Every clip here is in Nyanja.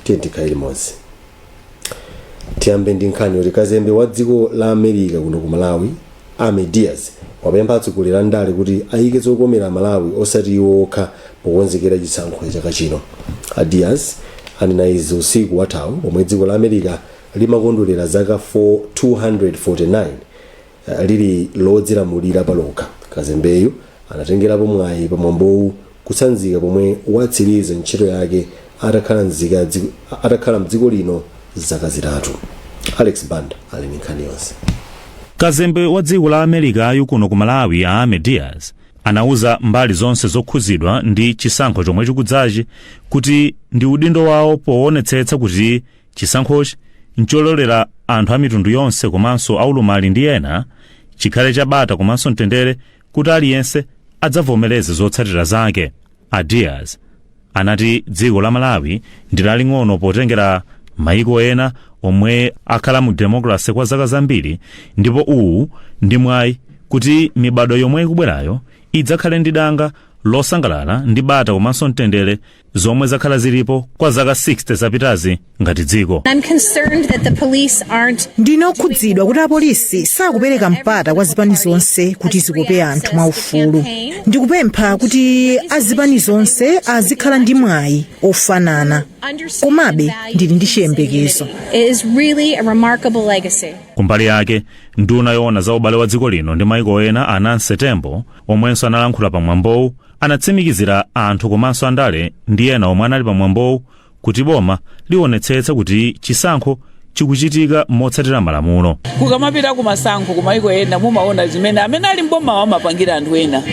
Tiye tikhale limodzi. Tiyambe ndi nkhani yoti kazembe wa dziko la America kuno ku Malawi, Amy Diaz, wapempha atsogoleri a ndale kuti ayike zokomera Malawi osati iwo okha pokonzekera chisankho cha chaka chino. A Diaz anena izi usiku wathawu pomwe dziko la America limakondwerera zaka 249 lili lodzilamulira palokha. Kazembeyu anatengerapo mwayi pamwambowu kutsanzika pomwe watsiriza ntchito yake atakhala mdziko lino zaka 3. Alex Banda ali ndi nkhani yonse. Kazembe wa dziko la Americayu kuno ku Malawi, a Amy Diaz, anauza mbali zonse zokhuzidwa ndi chisankho chomwe chikudzachi kuti ndi udindo wawo poonetsetsa kuti chisankhochi nchololera anthu a mitundu yonse komanso aulumali ndi ena, chikhale chabata komanso mtendere, kuti aliyense adzavomereze zotsatira zake. A Diaz anati dziko la Malawi ndi laling'ono potengera maiko ena omwe akhala mu demokrasi kwa zaka zambiri, ndipo uwu ndi mwayi kuti mibado yomwe ikubwerayo idzakhale ndi danga losangalala ndi bata komanso mtendere zomwe zakhala zilipo kwa zaka 60 zapitazi ngati dziko. I'm concerned that the police aren't Ndine okhudzidwa kuti apolisi sakupereka mpata kwa zipani zonse kuti zikope anthu mwaufulu. Ndikupempha kuti azipani zonse azikhala ndi mwayi ofanana. Komabe ndili ndi chiyembekezo. It is really a remarkable legacy. Kumbali yake, nduna yoona za ubale wa dziko lino ndi maiko ena, a Nancy Tembo, omwenso analankhula pamwambowu, anatsimikizira anthu komanso andale ndi ena omwe anali pamwambowu kuti boma liwonetsetsa kuti chisankho chikuchitika motsatira malamulo. Kukamapita kumasankho kumayiko ena, mumaona zimene amene ali mboma amapangira anthu ena.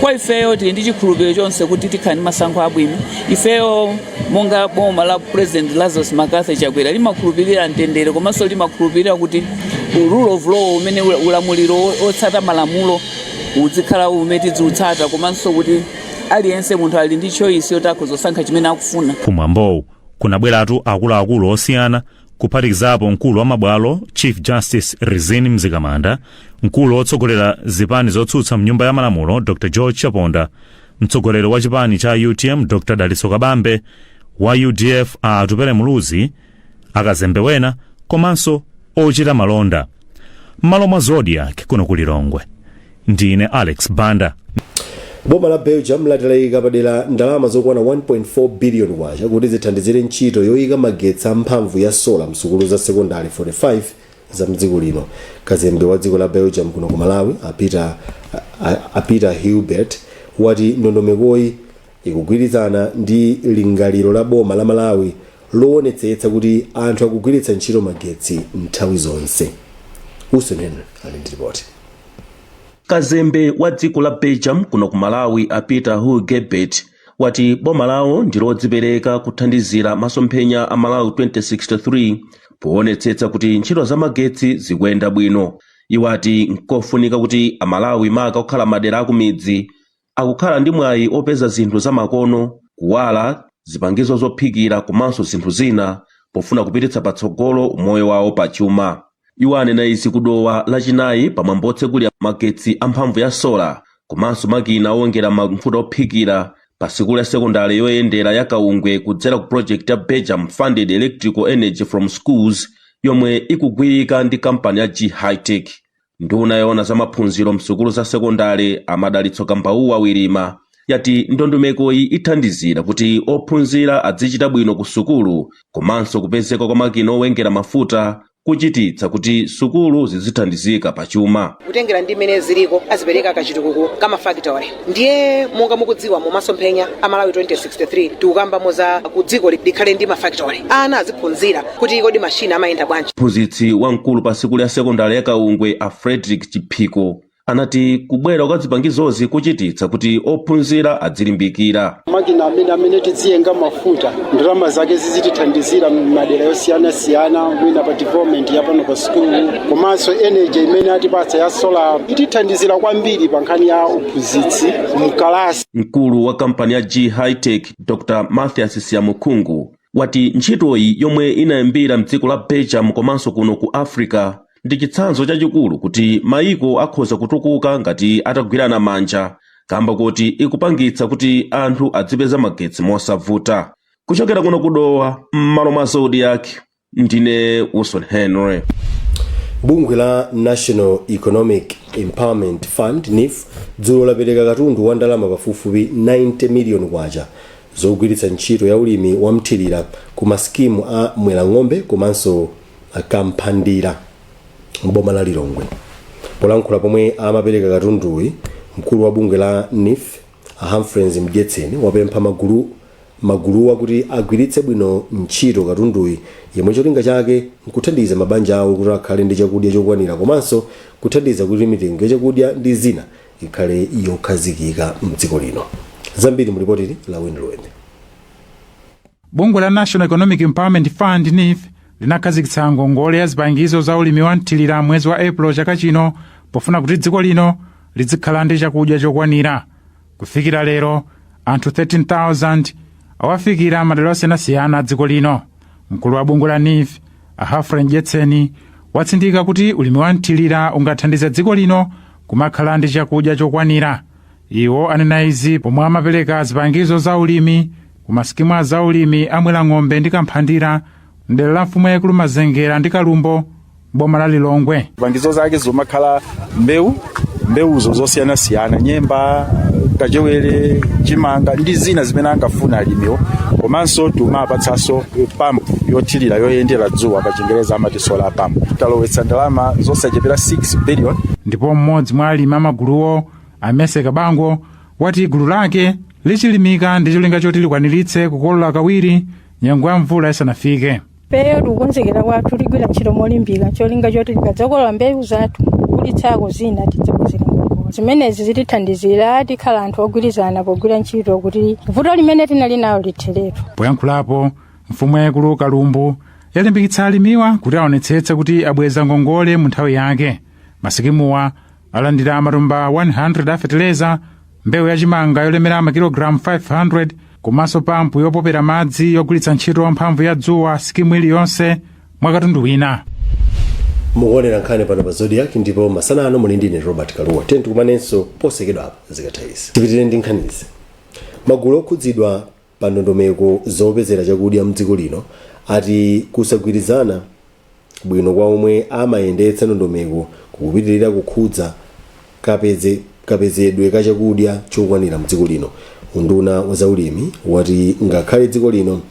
Kwa ifeyo, tili ndi chikhulupiriro chonse kuti tikhala ndi masankho abwino. Ifeyo monga boma la President Lazarus McCarthy Chakwera limakhulupirira mtendere, komanso limakhulupirira kuti rule of law, umene ulamuliro otsata malamulo uzikhala umene tidziutsata, komanso kuti aliyense munthu ali ndi choice yoti akhoza kusankha chimene akufuna. Kumwambowu kunabweratu akuluakulu osiyana, kuphatikizapo mkulu wa mabwalo Chief Justice Rizine Mzikamanda, mkulu wotsogolera zipani zotsutsa mnyumba ya malamulo Dr George Chaponda, mtsogoleri wa chipani cha UTM Dr Dalitso Kabambe, wa UDF a Atupele Muluzi, akazembe wena komanso ochita malonda. M'malo mwa Zodiak kuno ku Lilongwe, ndine Alex Banda. Boma la Belgium lati layika padera ndalama zokwana 1.4 billion kwacha kuti zithandizire ntchito yoyika magetsi amphamvu ya sola msukulu za sekondari 45 za mdziko lino. Kazembe wa dziko la Belgium kuno ku Malawi, a Peter Hubert, wati ndondomekoyi ikugwirizana ndi lingaliro la boma la Malawi loonetsetsa kuti anthu akugwiritsa ntchito magetsi nthawi zonse. Wilson Henry ali ndi ripoti. Kazembe wa dziko la Belgium kuno ku Malawi, a Peter Huyghebaert, wati boma lawo ndi lodzipereka kuthandizira masomphenya a Malawi 2063 poonetsetsa kuti ntchito za magetsi zikuyenda bwino. Iwo ati nkofunika kuti Amalawi, maka okhala madera akumidzi, akukhala ndi mwayi opeza zinthu zamakono, kuwala, zipangizo zophikira komanso zinthu zina pofuna kupititsa patsogolo moyo wawo pachuma. Iwo anena izi kudowa Lachinayi pamwambo otsekulira magetsi amphamvu ya sola komanso makina owongera mafuta ophikira pa sukulu ya sekondari yoyendera ya Kaungwe kudzera ku project ya Belgium Funded Electrical Energy from Schools yomwe ikugwirika ndi kampani ya G Hightech. Nduna yoona za maphunziro msukulu za sekondari, a Madalitso Kambauwa Wirima, yati ndondomekoyi ithandizira kuti ophunzira adzichita bwino ku sukulu, komanso kupezeka kwa makina owengera mafuta kuchititsa kuti sukulu zizithandizika pachuma. Kutengera ndi mmene ziliko, azipereka kachitukuko kamafakitore. Ndiye monga mukudziwa, mu masomphenya a Malawi 2063 tikukambamo za ku dziko likhale ndi mafakitore, ana aziphunzira kuti kodi mashina amayenda bwanji. Mphunzitsi wamkulu pa sukulu ya sekondari ya Kaungwe, a Frederick Chiphiko, anati kubwera kwa zipangizozi kuchititsa kuti ophunzira adzilimbikira. Makina amene tidziyenga mafuta, ndalama zake zizitithandizira m'madera yosiyanasiyana, mwina pa development ya pano pa sukulu, komanso energy imene atipatsa ya solar itithandizira kwambiri pa nkhani ya uphunzitsi mkalasi. Mkulu wa kampani ya G Hightech, Dr Mathias Siamukhungu, wati ntchitoyi yomwe inayambira mdziko la Belgium komanso kuno ku Africa ndi chitsanzo chachikulu kuti mayiko akhoza kutukuka ngati atagwirana manja. Kamba kuti ikupangitsa kuti anthu adzipeza magetsi mosavuta. Kuchokera kuno kuDowa, m'malo mwa Zodiak, ndine Wilson Henry. Bungwe la National Economic Empowerment Fund, NEEF, dzulo lapereka katundu wa ndalama pafupifupi 90 miliyoni kwacha zogwiritsa ntchito ya ulimi wa mthirira ku masikimu a Mwerang'ombe komanso Kamphandira mboma la Lilongwe. Polankhula pomwe amapereka katunduyi, mkulu wa bungwe la NEEF, Humphreys Mdyetseni, wapempha maguluwa kuti agwiritse bwino ntchito katunduyi, yemwe cholinga chake nkuthandiza mabanja awo kuti akhale ndi chakudya chokwanira komanso kuthandiza kuti mitengo ya chakudya ndi zina ikhale yokhazikika mdziko lino. Zambiri mulipotili la Winluwembe. Bungwe la National Economic Empowerment Fund, NEEF, linakhazikitsa ngongole ya zipangizo za ulimi wa mthirira mwezi wa Epulo chaka chino pofuna kuti dziko lino lizikhala ndi chakudya chokwanira. Kufikira lero, anthu 13,000 awafikira madera osiyanasiyana a dziko lino. Mkulu wa bungwe la NEEF, a Humphrey Mdyetseni, watsindika kuti ulimi wa mthirira ungathandize dziko lino kumakhala ndi chakudya chokwanira. Iwo anena izi pomwe amapereka zipangizo za ulimi ku masikimu a zaulimi a Mwerang'ombe ndi Kamphandira mdera la mfumu yaikulu Mazengera ndi Kalumbo, boma la Lilongwe. Zipangizo zake zimakhala mbewu, mbewuzo zosiyanasiyana, nyemba, kachewere, chimanga ndi zina zimene angafuna alimiwo. Komanso timapatsanso pampu yothirira yoyendera dzuwa, pa Chingereza amati solar pump. Talowetsa ndalama zosachepera 6 billion. Ndipo mmodzi mwa alimi amaguluwo, Amese Kabango, wati gulu lake lichilimika ndi cholinga choti likwaniritse kukolola kawiri nyengo ya mvula isanafike. Peyo tikukonzekera kwathu, tigwira ntchito molimbika, cholinga choti tikadzakolola mbewu zathu, kugulitsako zina, tidzabwezera ngongole. Zimenezi zitithandizira, tikhala anthu ogwirizana pogwira ntchito kuti vuto limene tinali nalo litheretu. Poyankhulapo, mfumu yaikulu Kalumbu yalimbikitsa alimiwa kuti aonetsetse kuti abweza ngongole mu nthawi yake. Masikimuwa alandira matumba 100 a feteleza, mbewu yachimanga yolemera makilogalamu 500 komanso pampu yopopera madzi yogwiritsa ntchito mphamvu ya dzuwa sikimu iliyonse mwa katundu wina. Mukuonera nkhani pano pa Zodiak, ndipo masana ano muli ndine Robert Kaluwa. Tiye tikumanenso posachedwa apa zikatha izi. Tipitire ndi nkhanizi. Magulu okhudzidwa pa ndondomeko zopezera chakudya mdziko lino ati kusagwirizana bwino kwa omwe amayendetsa ndondomeko kukupitirira kukhudza kapezedwe ka chakudya chokwanira mdziko lino. Unduna wa zaulimi wati ngakhale dziko lino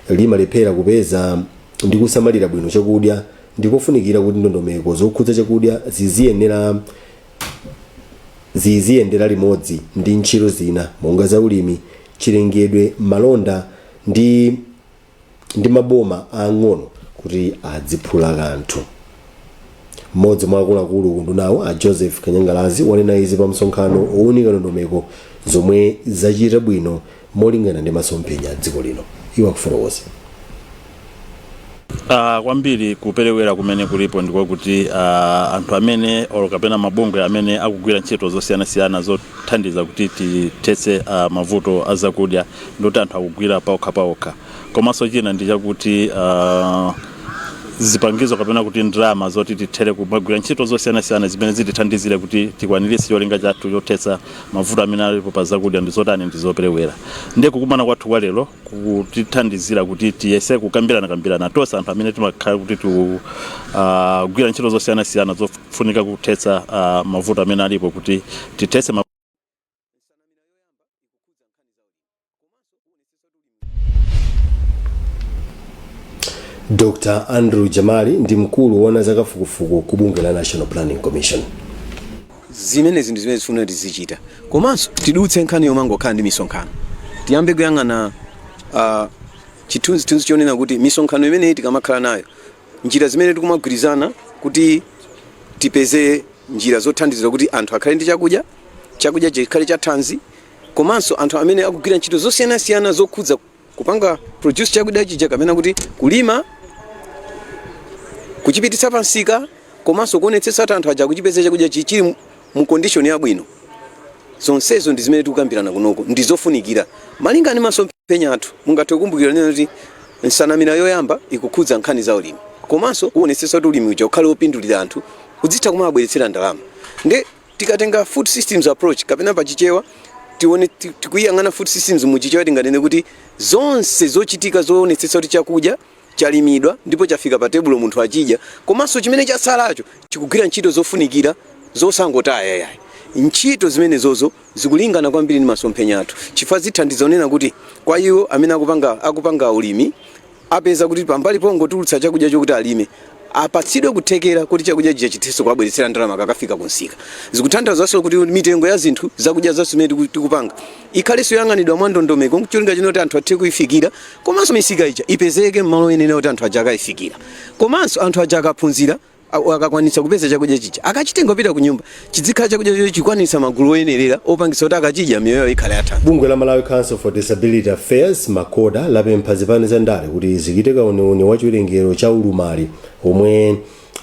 limalephera kupeza ndi kusamalira bwino chakudya, ndikofunikira kuti ndondomeko zokhudza chakudya ziziyendera limodzi ndi ntchito zina monga zaulimi, chilengedwe, malonda ndi maboma ang'ono kuti adziphula kanthu. Mmodzi mwa akuluakulu kundunawo, a Joseph Kanyangalazi, wanena izi pa msonkhano owunika ndondomeko zomwe zachita bwino molingana ndi masomphenya a dziko lino. Iwo akufotokoza. Kwambiri kuperewera kumene kulipo ndikokuti anthu amene olo kapena mabungwe amene akugwira ntchito zosiyanasiyana zothandiza kuti tithetse mavuto a zakudya, ndikuti anthu akugwira paokha paokha. Komanso china ndi chakuti zipangizo kapena kuti ndalama zoti tithere kumagwira ntchito zosiyanasiyana zimene zitithandizire kuti tikwaniritse cholinga chathu chothetsa mavuto amene alipo pa zakudya ndi zotani, ndi zoperewera. Ndiye kukumana kwathu kwa lero kutithandizira kuti tiyese kukambirana kambirana tonse anthu amene timakhala kuti tikugwira ntchito zosiyanasiyana zofunika kuthetsa mavuto amene alipo kuti tithetse. Dr Andrew Jamali ndi mkulu woona zakafukufuku ku bungwe la National Planning Commission. Zimenezi ndi zimene zifuna tizichita, komanso tidutse nkhani yomangokhala ndi misonkhano, tiyambe kuyang'ana chithunzithunzi chonena kuti misonkhano imeneyi tikamakhala nayo, njira zimene tikumagwirizana kuti tipeze njira zothandizira kuti anthu akhale ndi chakudya, chakudya chikhale cha thanzi, komanso anthu amene akugwira ntchito zosiyanasiyana zokhudza kupanga produce chakudya chija, kapena kuti kulima, kuchipititsa pamsika, komanso kuonetsetsa kuti anthu aja akuchipeza chakudya chili mu condition yabwino. Zonsezo ndi zimene tikukambirana kunoko, ndi zofunikira malinga ndi masomphenya athu. Mungathe kukumbukira nena kuti nsanamira yoyamba ikukhudza nkhani za ulimi, komanso kuonetsetsa kuti ulimi uja ukhale wopindulira anthu, udzitha kumabweretsera ndalama ndi Tikatenga food systems approach, kapena pachichewa tione tikuyang'ana food systems muchichewa, tinganene kuti zonse zochitika zoonetsetsa kuti chakudya chalimidwa ndipo chafika pa tebulo, munthu achidya, komanso chimene chatsalacho chikugwira ntchito zofunikira zosangotaya yayi. Ntchito zimenezozo zikulingana kwambiri ndi masomphenya athu, chifukwa zithandiza onena kuti kwa iwo amene akupanga ulimi apeza kuti pambali pongotulutsa chakudya chokuti alime, apatsidwe kuthekera kuti chakudya chija chithenso kuwabweretsera ndalama kakafika kunsika. Zikutanthauzanso kuti mitengo ya zinthu zakudya zonse zimene tikupanga ikhalenso yoyang'anidwa mwa ndondomeko, cholinga chino anthu athe kuyifikira, komanso misika ija ipezeke m'malo oyenera kuti anthu aja akayifikira. Komanso anthu aja akaphunzira, akakwanitsa kupeza chakudya chija, akachitenga kupita ku nyumba, chizikhala chakudya chocho chikwanitsa magulu oyenerera opangitsa kuti akachidya miyoyo ikhale yathanzi. Bungwe la Malawi Council for Disability Affairs, MACODA, lapempha zipani za ndale kuti zichite kauniuni wa chiwerengero cha ulumali omwe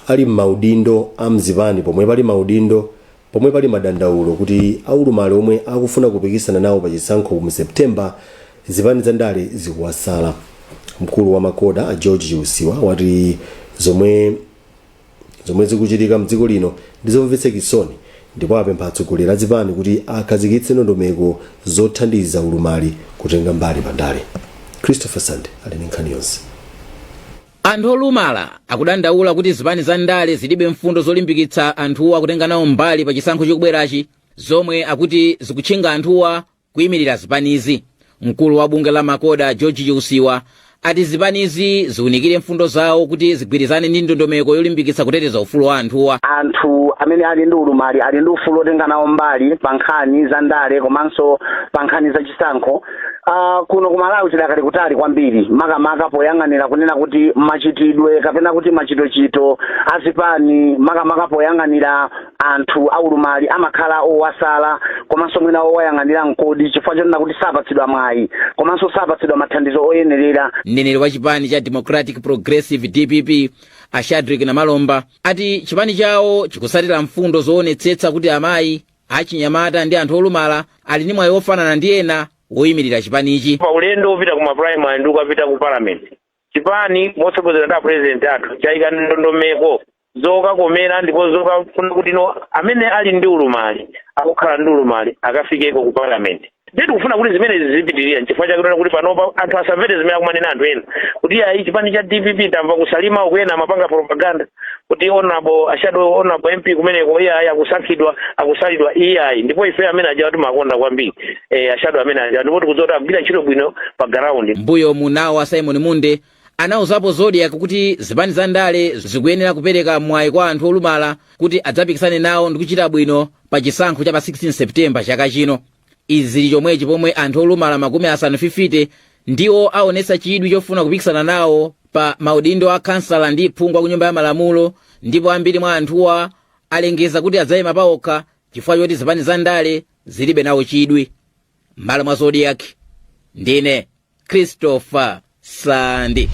ali m'maudindo a mzipani pomwe pali maudindo, pomwe pali madandaulo kuti aulumali omwe akufuna kupikisana nawo pa chisankho mu Septemba zipani za ndale zikuwasala. Mkulu wa MACODA, a George Chiusiwa, wati zomwe zikuchitika mdziko lino ndi zomvetsa chisoni, ndipo apempha atsogoleri a zipani kuti akhazikitse ndondomeko zothandiza ulumali kutenga mbali pandale. Christopher Sande ali ndi nkhani yonse. Anthu olumala akudandaula kuti zipani za ndale zilibe mfundo zolimbikitsa anthuwa kutenga nawo mbali pa chisankho chikubwerachi, zomwe akuti zikutchinga anthuwa kuyimirira zipanizi. Mkulu wa bungwe la MACODA, George Chiusiwa, ati zipanizi ziunikire mfundo zawo kuti zigwirizane ndi ndondomeko yolimbikitsa kuteteza ufulu wa anthuwa. Anthu amene ali ndi ulumali ali ndi ufulu otenga nawo mbali pa nkhani za ndale komanso pa nkhani za chisankho. Kuno ku Malawi tidakali kutali kwambiri, makamaka poyang'anira kunena kuti machitidwe kapena kuti machitochito azipani, makamaka poyang'anira anthu aulumali, amakhala owasala komanso mwina owayang'anira mkodi, chifukwa chonena kuti sapatsidwa mwayi komanso sapatsidwa mathandizo oyenerera. Mneneri wa chipani cha Democratic Progressive, DPP, a Shadrick Namalomba, ati chipani chawo chikusatira mfundo zoonetsetsa kuti amayi, achinyamata ndi anthu olumala ali ndi mwayi ofanana ndi ena woyimirira chipanichi. Pa ulendo wopita ku maprimary ndi ukapita ku parliament, chipani motsogozera ndi apresident athu chayika ndondomeko zokakomera ndipo zokafuna kuti no amene ali ndi ulumali, akukhala ndi ulumali, akafikeko ku parliament. Ndiye tikufuna kuti zimenezi zipitirira. Nchifukwa chake kuti panopa anthu asamvere zimene akumanena anthu ena kuti ayi, chipani cha DPP, tamva kusalima ukuyena amapanga propaganda kuti honorable a shadow honorable MP kumeneko iye ayi, akusankhidwa, akusalidwa, iye ayi. Ndipo ife amene aja timakonda kwambiri a shadow amene aja, ndipo tikudziwa kuti akugwira ntchito bwino pa ground. Mbuyo munawo a Simon Munde anawuzapo Zodiak kuti zipani za ndale zikuyenera kupereka mwayi kwa anthu olumala kuti adzapikisane nawo ndi kuchita bwino pa chisankho cha pa 16 Septemba chaka chino. Izi zili chomwechi pomwe anthu olumala 50 ndiwo aonetsa chidwi chofuna kupikisana nawo pa maudindo a kansala ndi phungu ku Nyumba ya Malamulo, ndipo ambiri mwa anthuwa alengeza kuti adzayima paokha chifukwa choti zipani za ndale zilibe nawo chidwi. M'malo mwa Zodiak, ndine Christopher Sandi.